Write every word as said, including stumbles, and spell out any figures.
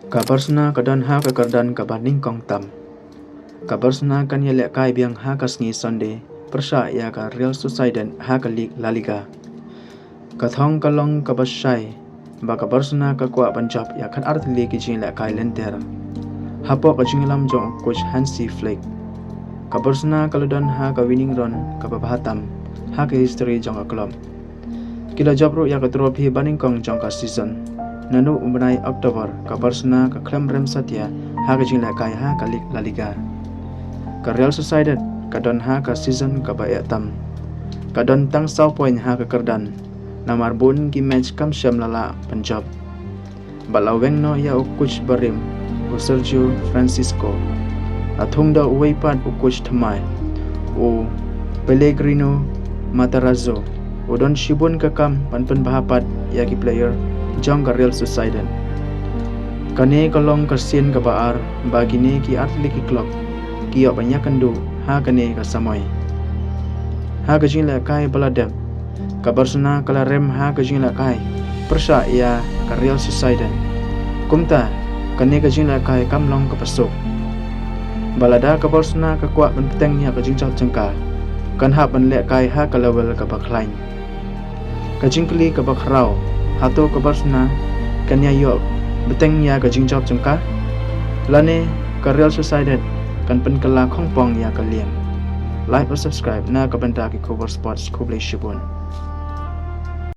Ka Barcelona ka don ha ka kyrdan kaba nyngkong tam. Ka Barcelona kan ïalehkai biang ha ka sngi Sunday pyrshah ïa ka Real Sociedad ha ka League La Liga. Ka thong ka long kaba shai ba ka Barcelona ka kwah ban jop ïa khatar tylli ki jingïalehkai lynter hapoh ka jingïalam jong u coach Hansi Flick. Ka Barcelona ka la don ha ka winning run kaba bha tam ha ka history jong ka club. Ki la jop ruh ïa ka trophy banyngkong jong ka season. Naduh u bnai October, ka Barcelona ka khlem rem satia ha ka jingïalehkai ha ka League La Liga. Ka Real Sociedad ka don ha ka season kaba eh tam. Ka don tang saw point ha ka kyrdan namar bun ki match kam shym la lah ban jop. Bad la weng noh ïa u coach barim, u Sergio Francisco. La thung da uwei pat u coach thymmai, u Pellegrino Matarazzo, u don shibun ka kam ban pynbha pat ïa ki player jong ka Real Sociedad. Kane ka long ka sien kaba ar ba kine ki artylli ki club ki ïoh ban ïakynduh ha kane ka samoi. Ha ka jingïalehkai ba la dep, ka Barcelona ka la rem ha ka jingïalehkai pyrshah ïa ka Real Sociedad. Kumta, kane ka jingïalehkai kam long kaba suk. Ba lada ka Barcelona ka kwah ban bteng ïa ka jingjop jong ka, kan hap ban lehkai ha ka level kaba khlaiñ. Ka jingkylli kaba khraw, hato ka Barcelona kan ïa ïoh bteng ïa ka jingjop jong ka? Lane ka Real Sociedad kan pynkylla khongpong ïa ka liang? Like bad subscribe na ka bynta ki khubor sports. Khublei shibun.